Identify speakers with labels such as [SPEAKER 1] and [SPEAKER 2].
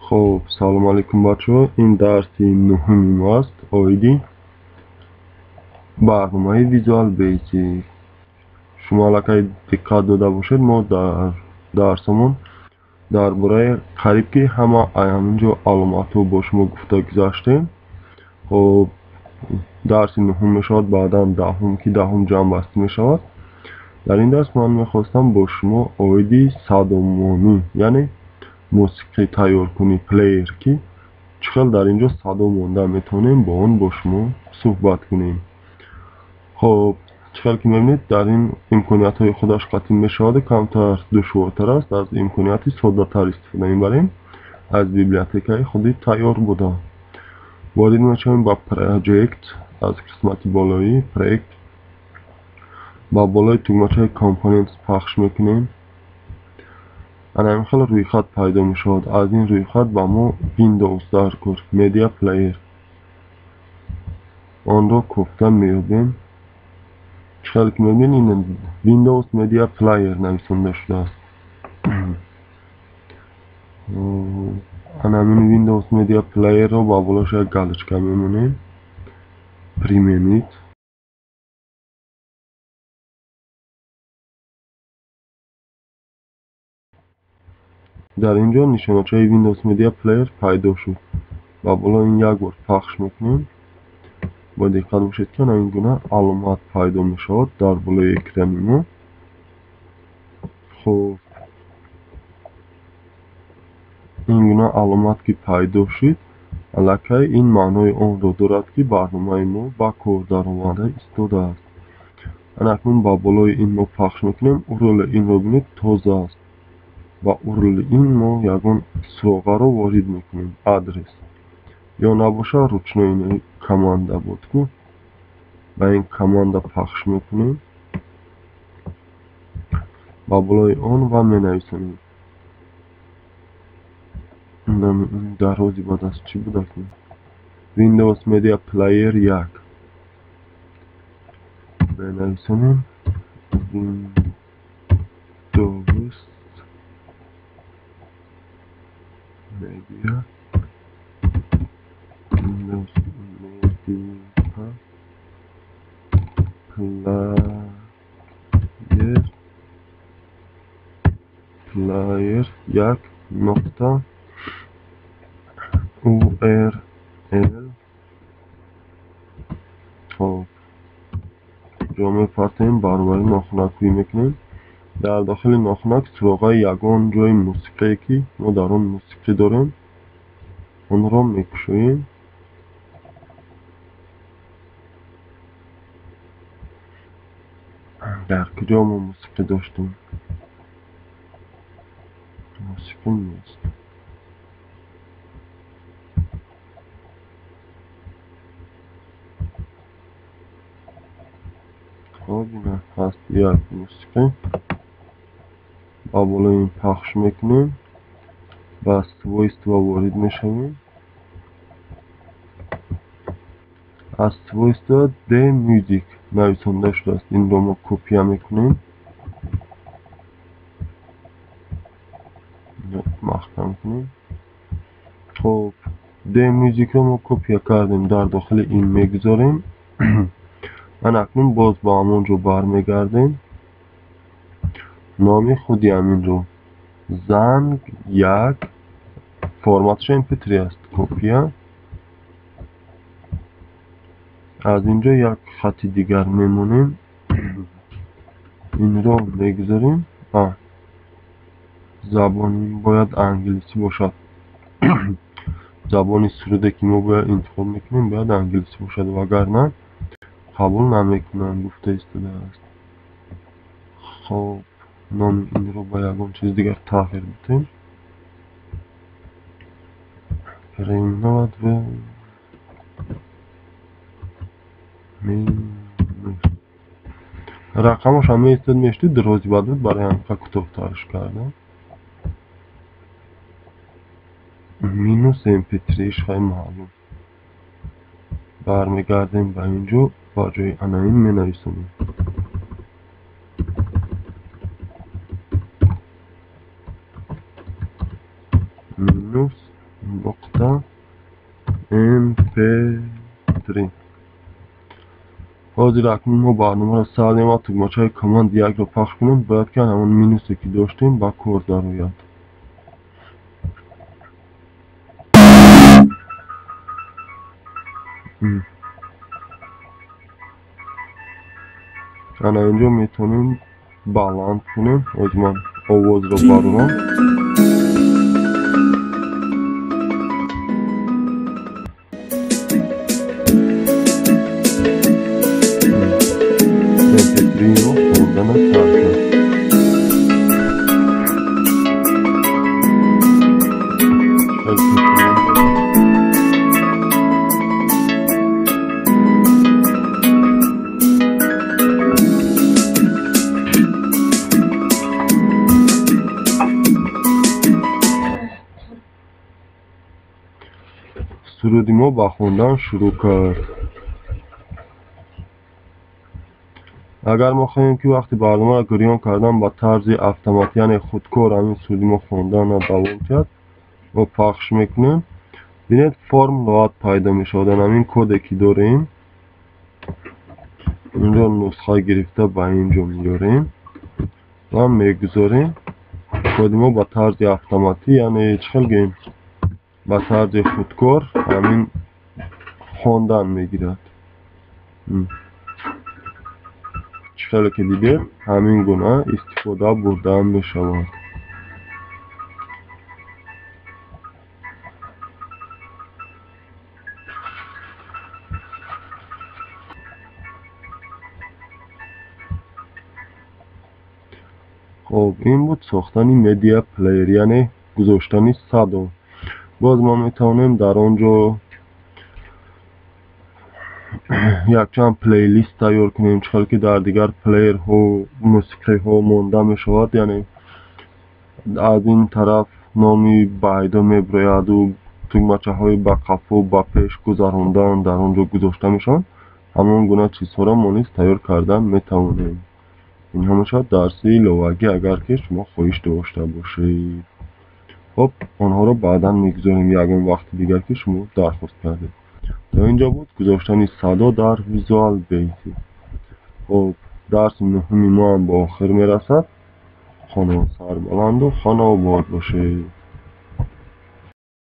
[SPEAKER 1] Хуб, салом алейкум бачаҳо. Ин дарси нуҳуми мо аст оиди барномаи Visual Basic. Шумо аллакай диққат дода бошед, мо дар дарсамон дар бораи қариб ки ҳама ҳаминҷо аломатҳо бо шумо гуфта гузаштем. Хуб, дарси нуҳум мешавад, баъдан даҳум, ки даҳум ҷамъбастӣ мешавад. Дар ин дарс ман мехостам бо шумо оиди садомонӣ, яъне мусиқӣ тайёркунӣ, плеер, ки чӣ хел дар ин ҷо садо монда метавонем, бо он бо шумо суҳбат кунем. Хуб, чӣ хел ки мебинед, дар ин имкониятҳои худаш қатъӣ мешаваду камтар душвортар аст, аз имконияти соддатар истифода мебарем, аз библиотекаи худи тайёр буда. Ворид мешавем ба Project, аз қисмати болоӣ Проект, ба болои тугмачаи Components пахш мекунем. Ана ҳамин хел рӯйхат пайдо мешавад. Аз ин рӯйхат ба мо Windows даркор, Media Player. Онро кофта меёбем. Чӣ хел ки мебинед, ин Windows Media Player нависонда шудааст. Ана ҳамин Windows Media Player-ро ба болош як галочка мемонем. Применить. Дар ин ҷо нишоначаи Windows Media Player пайдо шуд. Ба болои ин як бор пахш мекунем. Бо диққат бошед, ки ана ин гуна аломат пайдо мешавад дар болои экрани мо. Хуб, ин гуна аломат ки пайдо шуд, аллакай ин маънои онро дорад, ки барномаи мо ба кор даромада истодааст. Ана акнун ба болои ин мо пахш мекунем. URL инро бинед, тоза аст. Ба URL ин мо ягон суроғаро ворид мекунем, адрес. Ё набошад, ручной команда буд ку, ба ин команда пахш мекунем ба болои он ва менависонем. Дарози бад аст, чӣ буда ки? Windows Media Player 1 менависонем. Windows Media, Windows Media Player 1 нуқта URL. Хоб, ҷо мепартем, баробари нохунаккӯӣ мекунем. Дар дохили нохунак суроғаи ягон ҷои мусиқие, ки мо дар он мусиқӣ дорем, онро мекушоем. Дар куҷо мо мусиқӣ доштем? Мусиқӣ нест. Хоб, ина ҳаст як мусиқӣ. Ба болои ин пахш мекунем, ба свойства ворид мешавем. Аз свойства D Music нависонда шудааст. Инро мо копия мекунем, маҳкам кунем. Хоб, D Music-ро мо копия кардем, дар дохили ин мегузорем. Ана акнун боз ба ҳамон ҷо бармегардем. Номи худи ҳаминро занг 1, форматаш mp3 аст, копия. Аз ин ҷо як хати дигар мемонем, инро мегузорем. Забони бояд англисӣ бошад. Забони суруде ки мо бояд интихоб мекунем, бояд англисӣ бошад, вагарна қабул намекунанд, гуфта истодааст. Хоб, номи инро ба ягон чизи дигар тағйир бидем. Переименовать в минус. Рақамаш ҳам меистод, мешуд, дрози бад буд, барои ҳамин кӯтоҳтарш кардам. Минус mp3-ш хеле маълум. Бармегардем ба ин ҷо, ба ҷои ана ин менависонем. Минус Нуқта mp3. Ҳозир акнун мо барномаро сар дем ва тугмачаи Command 1-ро пахш кунем, бояд ки ҳамон минусе ки доштем ба кор дарояд. Ана инҷо метавонем баланд кунем. Ҳозир ман овозро барорам. mp3-ро хондана сар кард. Суруди мо ба хондан шурӯъ кард. Агар мо хоҳем ки вақти барномаро гирён кардан ба тарзи автомат, яъне худкор ҳамин суруди мо хонданро давом диҳад, мо пахш мекунем. Бинед, form load пайдо мешавад. Ҳамин коде ки дорем инҷо нусха гирифта ба инҷо меорем ва мегузорем. Коди мо ба тарзи автоматӣ, яъне чӣ хел гӯем, ба тарзи худкор ҳамин хондан мегирад. Чӣ хеле ки дидед, ҳамин гуна истифода бурда мешавад. Хоб, ин буд сохтани media player, яъне гузоштани садо. Боз мо метавонем дар он ҷо якчанд плейлист тайёр кунем, чӣ хел ки дар дигар плеерҳо мусиқиҳо монда мешавад, яъне аз ин тараф номи байдо мебирояду тугмачаҳои ба қафо ба пеш гузарондан дар он ҷо гузошта мешаванд. Ҳамон гуна чизҳоро мо низ тайёр кардан метавонем. Ин ҳамеша дарси иловагӣ, агар ки шумо хоҳиш дошта бошед. Хоб, онҳоро баъдан мегузорем ягон вақти дигар ки шумо дархост кардед. То инҷо буд гузоштани садо дар Visual Basic. Хоб, дарси нуҳуми мо ҳам ба охир мерасад. Хона сарбаланду хонаобод бошед.